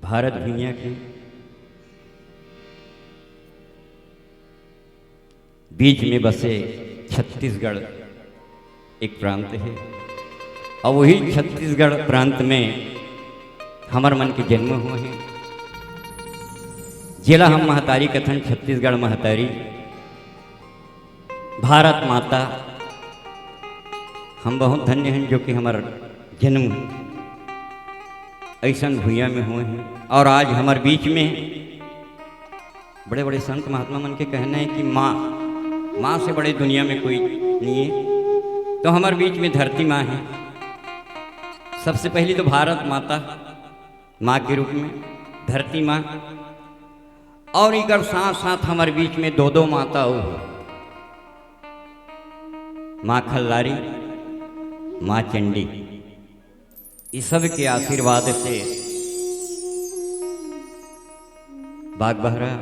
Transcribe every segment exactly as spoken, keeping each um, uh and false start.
भारत भुइयां के बीच में बसे छत्तीसगढ़ एक प्रांत हे, अउ वही छत्तीसगढ़ प्रांत में हमर मन के जन्म होय हे, जेला हम महतारी कथन, छत्तीसगढ़ महतारी, भारत माता। हम बहुत धन्य हन जो कि हमर जन्म अइसन भुइयां में होय हे, अउ आज हमर बीच में बड़े-बड़े संत महात्मा मन के कहना हे कि माँ, माँ से बड़े दुनिया में कोई नहीं हे। तो हमर बीच में धरती माँ हे। सबसे पहली तो भारत माता, माँ के रूप में धरती माँ, अउ इकर साथ-साथ हमर बीच में दो-दो माता अउ हे, माँ खल्लारी, माँ चंडी। इस सब के आशीर्वाद से बागबहरा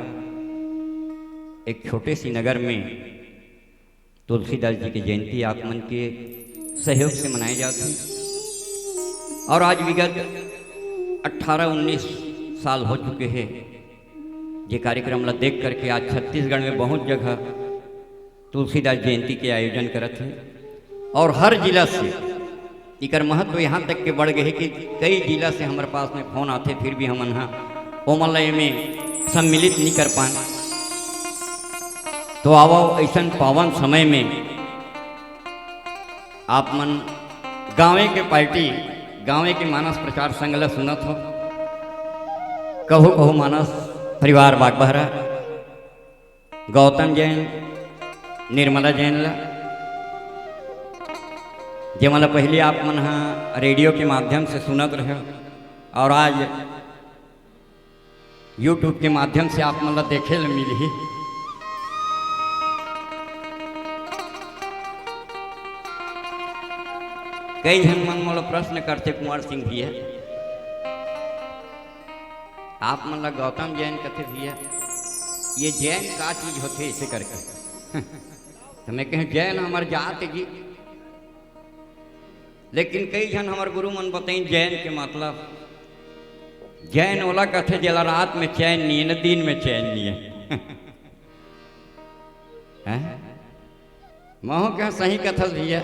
एक छोटे सी नगर में तुलसीदास जी की जयंती आप मन के सहयोग से मनाए जात हे, अउ आज विगत अठारह उन्नीस साल हो चुके हे, जे कार्यक्रम ला देख करके आज छत्तीसगढ़ में बहुत जगह तुलसीदास जयंती के आयोजन करत हे, अउ हर जिला से इकर महत्व यहाँ तक के बढ़ गए हे कि कई जिला से हमर पास में फोन आथे, फिर भी हमन हा ओमन ला एमे सम्मिलित नहीं कर पान। तो आवव, अइसन पावन समय में आप मन गांवे के पार्टी, गांवे के मानस प्रचार संघ ला सुनत हो, कहू कहू मानस परिवार बागबहरा, गौतम जैन, निर्मला जैन ला, जेमन ला पहले आप मन हा रेडियो के माध्यम से सुनत रहे, अउ आज YouTube के माध्यम से आप मन ला देखे ला मिलही। कई झन मन मोला प्रश्न करथे, कुंवर सिंह भैया, आप मन ला गौतम जैन कथे भैया, ये जैन का चीज होथे ऐसे करके? तो मैं कहें, जैन हमर जात जी, लेकिन कई झन हमर गुरु मन बताइन जैन के मतलब, जैन ओला कथे जेला रात में चैन नहीं हे, न दिन में चैन नहीं हे। हैं? महू के सही कथस भैया।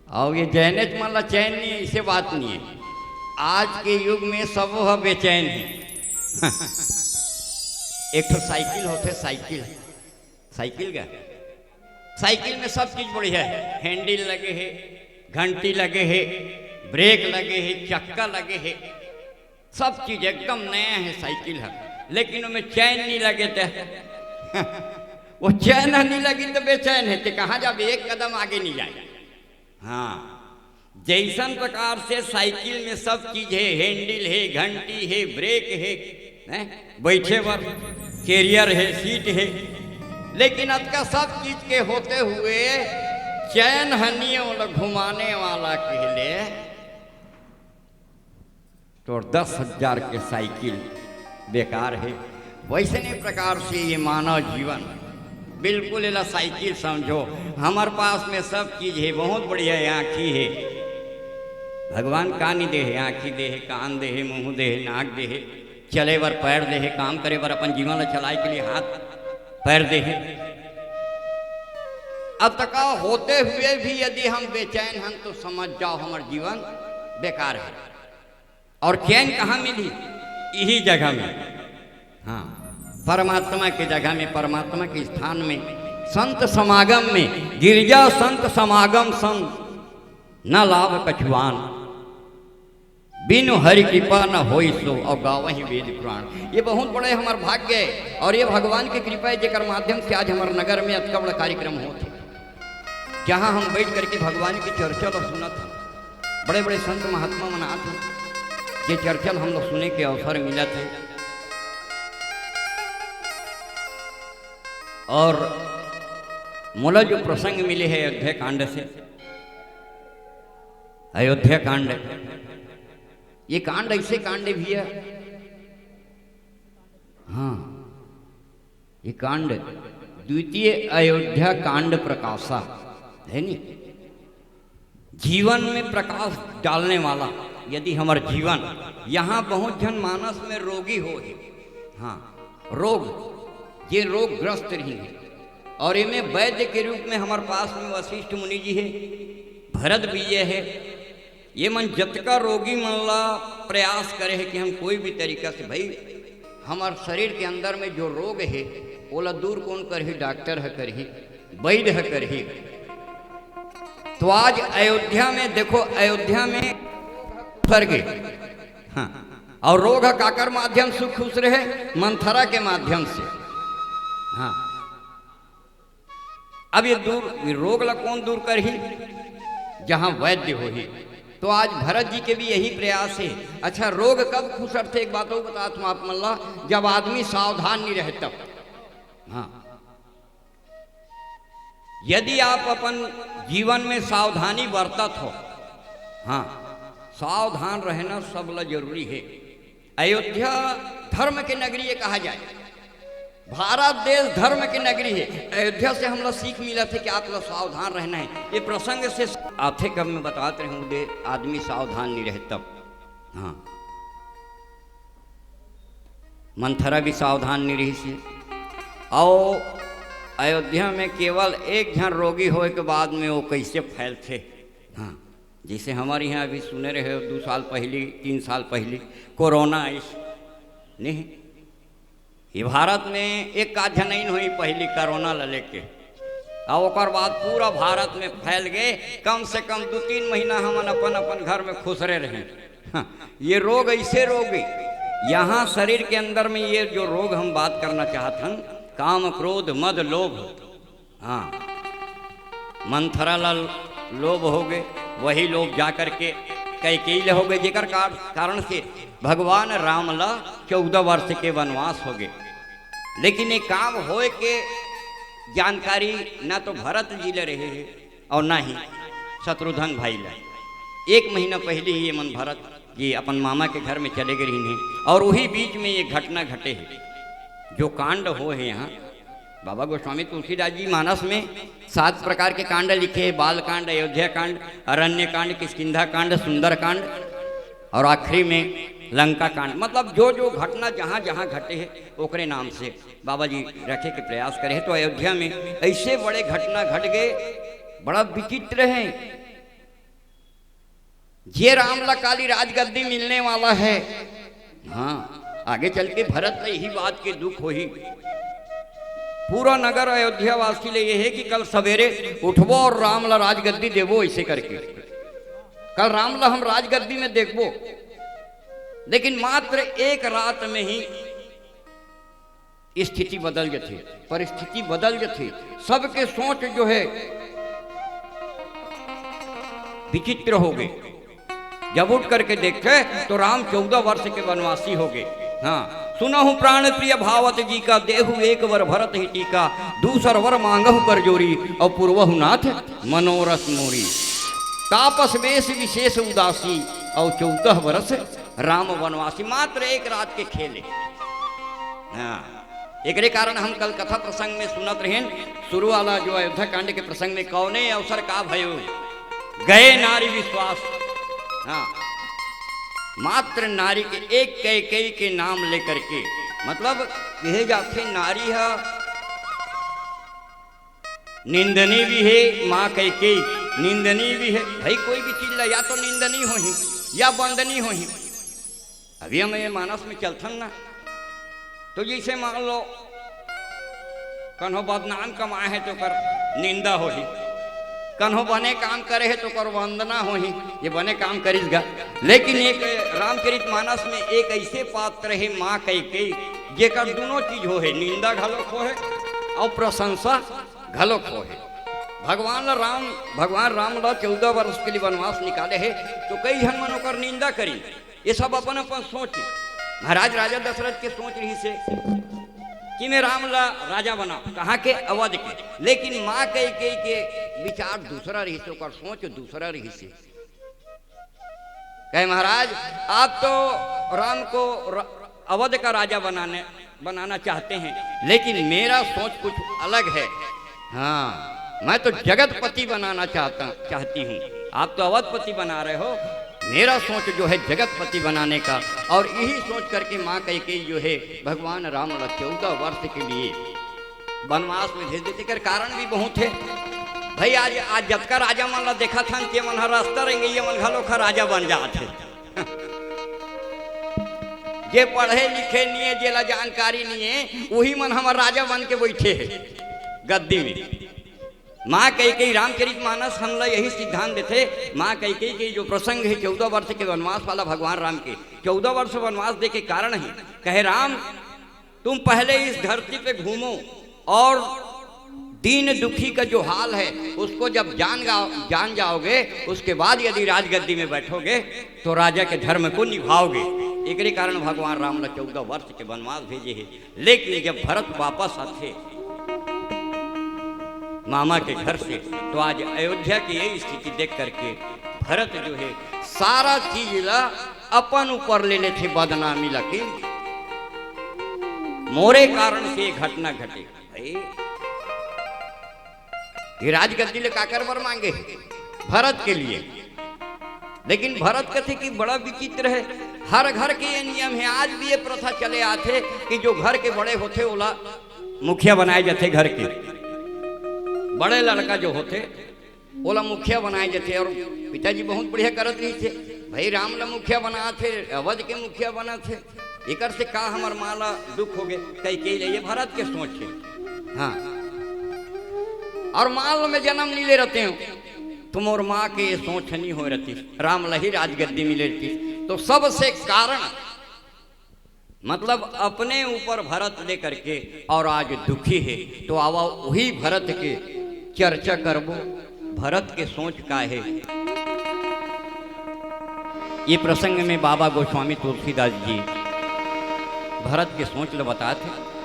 अउ ये जैनेच मन ला चैन नहीं हे, ऐसे बात नहीं हे। आज के युग में सबो ह बेचैन हे। एक ठो साइकिल होथे, साइकिल, साइकिल का, साइकिल में सब चीज बढ़िया हे, हैंडल लगे हे, घंटी लगे हे, ब्रेक लगे हे, चक्का लगे हे, सब चीज एकदम नया हे साइकिल ह, लेकिन ओमे चैन नहीं लगे ते वो चैन ह नहीं लगी तो बेचैन हे, ते कहाँ जाबे, एक कदम आगे नहीं जाए। हाँ, जैसन प्रकार से साइकिल में सब चीज हे, हैंडल हे, घंटी हे, ब्रेक हे, हैं, बैठे बर कैरियर हे, सीट हे, लेकिन अतका सब चीज के होते हुए चैन ह नहीं हे, ओला घुमाने वाला कहले तोर दस हजार के साइकिल बेकार हे। वैसने प्रकार से ये मानव जीवन, बिल्कुल एला साइकिल समझो। हमर पास में सब चीज हे, बहुत बढ़िया हे, आँखी हे, भगवान का नहीं दे हे? आँखी दे हे, कान दे हे, मुंह दे हे, नाक दे हे, चले बर पैर दे हे, काम करे बर अपन जीवन ला चलाए के लिए हाथ पैर दे हे। अतका होते हुए भी यदि हम बेचैन हन तो समझ जाओ हमर जीवन बेकार हे। अउ चैन कहाँ मिली? इही जगह में। हाँ, परमात्मा के जगह में, परमात्मा के स्थान में, संत समागम में, गिरजा संत समागम संत न लाभ कछुआन, बिनु हरि कृपा न होई सो, अउ गावहि वेद पुराण। ये बहुत बड़े हमर भाग्य हे, अउ ये भगवान के कृपा हे, जेकर माध्यम से आज हमर नगर में अतका बड़ा कार्यक्रम होत हे, जहाँ हम बैठ करके भगवान की चर्चा ला सुनत हन। बड़े बड़े संत महात्मा मन आत हन, जे चर्चा ला हम लोग सुने के अवसर मिलत हे। अउ मोला जो प्रसंग मिले हे अयोध्या कांड से, अयोध्या कांड, ये कांड ऐसे कांड हे भैया, हाँ, ये कांड द्वितीय अयोध्या कांड प्रकाशा हे नी, जीवन में प्रकाश डालने वाला। यदि हमर जीवन, यहाँ बहुत झन मानस में रोगी हो हे, हाँ, रोग, जे रोगग्रस्त रही है, और एमे वैद्य के रूप में हमारे पास में वशिष्ठ मुनि जी है, भरत विजय है, ये मन जतका रोगी मन ला प्रयास करे है कि हम कोई भी तरीका से भाई हमार शरीर के अंदर में जो रोग है, ओला दूर कौन करही? डॉक्टर ह करही, वैद्य ह करही। तो आज अयोध्या में देखो, अयोध्या में स्वर्ग, हाँ, और रोग ह काकर माध्यम से खुश रहे? मंथरा के माध्यम से। हाँ, अब ये दूर, ये रोग ला कौन दूर करही? जहाँ वैद्य होही। तो आज भरत जी के भी यही प्रयास है। अच्छा, रोग कब खुसरथे? एक बात और बतात हूँ आप मन ला, जब आदमी सावधान नहीं रहे तब। हाँ, यदि आप अपन जीवन में सावधानी बरतत हो, हाँ, सावधान रहना सब ला जरूरी है। अयोध्या धर्म के नगरी ये कहा जाए, भारत देश धर्म के नगरी है। अयोध्या से हमला सीख मिलत है कि आप ला सावधान रहना है। ये प्रसंग से आथे, कब मैं बतात रहे हूँ, दे आदमी सावधान नहीं रहे तब। हाँ, मंथरा भी सावधान नहीं रही से। और अयोध्या में केवल एक झन रोगी होए के बाद में वो कैसे फैलथे। हाँ, जैसे हमारे यहाँ अभी सुने रहे हो, दो साल पहली, तीन साल पहली कोरोना आइस, नहीं, ये भारत में एक आध झन नहीं हुई पहली कोरोना ला लेके, और ओकर बाद पूरा भारत में फैल गए। कम से कम दो तीन महीना हमन अपन अपन घर में खुसरे रहे। हाँ, ये रोग ऐसे रोग है, यहाँ शरीर के अंदर में ये जो रोग हम बात करना चाहत हन, काम, क्रोध, मद, लोभ, हाँ, मंथरा ला लोभ हो गए, वही लोभ जा करके कैकेयी ले हो गए, जेकर कार-, कारण से भगवान राम ला चौदह वर्ष के वनवास हो गए। लेकिन ये काम होए के जानकारी ना तो भरत जी ले रहे हैं और ना ही शत्रुघ्न भाई ला। एक महीना पहले ही ये मन भरत जी अपन मामा के घर में चले गए रहिन हे और वही बीच में ये घटना घटे है। जो कांड हो है यहाँ, बाबा गोस्वामी तुलसीदास जी मानस में सात प्रकार के कांड लिखे हैं, बाल कांड, अयोध्या कांड, अरण्य कांड, किष्किंधा कांड, सुंदर कांड और आखिरी में लंका कांड। मतलब जो जो घटना जहाँ जहाँ घटे है ओकरे नाम से बाबा जी रखे के प्रयास करे हैं। तो अयोध्या में ऐसे बड़े घटना घट गए, बड़ा विचित्र है। जे राम ला काली राजगद्दी मिलने वाला है, हाँ, आगे चल के भरत ला यही बात के दुख होही। पूरा नगर अयोध्या वासी ले ये है कि कल सवेरे उठबो और राम ला राजगद्दी देबो, ऐसे करके कल राम ला हम राजगद्दी में देखबो। लेकिन मात्र एक रात में ही स्थिति बदल जथे, परिस्थिति बदल जथे, सबके सोच जो है विचित्र हो गए। जब उठ करके देखे तो राम चौदह वर्ष के वनवासी हो गए। हाँ, सुनहु प्राण प्रिय भावत जी का, देहु एक वर भरत ही टीका, दूसर वर मांगहु कर जोरी, और पूर्वहु नाथ मनोरथ मोरी। तापस वेश विशेष उदासी, और चौदह वर्ष राम वनवासी। मात्र एक रात के खेले। हाँ, एकरे कारण हम कल कथा प्रसंग में सुनत रहेन, शुरू वाला जो अयोध्या कांड के प्रसंग में कौने अवसर का भयो, गए नारी विश्वास। हाँ, मात्र नारी के एक कैकेयी के नाम लेकर के, मतलब कहे जाथे नारी हा निंदनी भी है, माँ कैकेयी निंदनी भी है। भाई कोई भी चीज ला या तो निंदनी होही या वंदनी होही। अभी हम ये मानस में चलथन ना, तो जैसे मान लो कन्हो बदनाम कमाए है तो कर निंदा होही, कन्हो बने काम करे है तो कर वंदना होही, ये बने काम करिस गा। लेकिन एक रामचरित मानस में एक ऐसे पात्र है माँ कैकेयी, जेकर दोनों चीज हो है, निंदा घलोक हो है और प्रशंसा घलोक हो है। भगवान ला राम, भगवान राम ला चौदह वर्ष के लिए वनवास निकाले है, तो कई झन मन ओकर निंदा करी। ये सब अपन अपन सोच। महाराज राजा दशरथ के सोच रही से कि मैं राम ला राजा बना, कहाँ के? अवध के। लेकिन माँ कैकेयी के विचार दूसरा रही से, ओकर सोच दूसरा रही से। कहे महाराज, आप तो राम को र-, अवध का राजा बनाने, बनाना चाहते हैं, लेकिन मेरा सोच कुछ अलग है। हाँ, मैं तो जगतपति बनाना चाहता, चाहती हूँ। आप तो अवधपति बना रहे हो, मेरा सोच जो है जगतपति बनाने का। और यही सोच करके माँ कैकेयी जो है भगवान राम ला चौदह वर्ष के लिए वनवास में भेज देथे। एकर कारण भी बहुत हे भाई। आज, आज जतका राजा मन ला देखत हन, ते मन ह रास्ता रेंगइया मन घलो खा राजा बन जात हे। जे पढ़े लिखे नइ हे, जेला जानकारी नइ हे, उही मन हमर राजा बन के बइठे हे गद्दी में। माँ कैकेयी, रामचरित मानस हमला यही सिद्धांत देथे। माँ कैकेयी के जो प्रसंग हे चौदह वर्ष के वनवास वाला, भगवान राम के चौदह वर्ष वनवास दे के कारण हे, कहे, "राम, तुम पहले इस धरती पे घूमो और दीन दुखी का जो हाल है उसको जब जान गा-, जान जाओगे, उसके बाद यदि राजगद्दी में बैठोगे तो राजा के धर्म को निभाओगे।" एकरे कारण भगवान राम ला चौदह वर्ष के वनवास भेजे हे। लेकिन जब भरत वापस आथे मामा के घर से, तो आज अयोध्या की यही स्थिति देख करके भरत जो है सारा चीज ला अपन ऊपर ले लेथे, बदनामी ला कि मोरे कारण से ये घटना घटे। भाई, ये राजगद्दी ले काकर बर मांगे हे? भरत के लिए। लेकिन भरत कथे कि बड़ा विचित्र हे, हर घर के ये नियम हे, आज भी ये प्रथा चले आथे कि जो घर के बड़े होथे ओला मुखिया बनाए जाथे, घर के बड़े लड़का जो होथे ओला मुखिया बनाए जाथे। और पिताजी बहुत बढ़िया करत रहिथे, भाई राम ला मुखिया बनाथे, अवध के मुखिया बनाथे, एकर से का हमर माँ ला दुख होगे, कैकेयी ले, ये भरत के सोच हे। हाँ, और माँ ला मैं जन्म नइ ले रहतेंव तो मोर माँ के ये सोच नइ होय रहतिस, राम ला ही राजगद्दी मिले रहतिस। तो सबसे कारण मतलब अपने ऊपर भरत ले करके और आज दुखी हे। तो आवा उही भरत के चर्चा करबो, भरत के सोच का हे। ये प्रसंग में बाबा गोस्वामी तुलसीदास जी भरत के सोच ल बतात हे।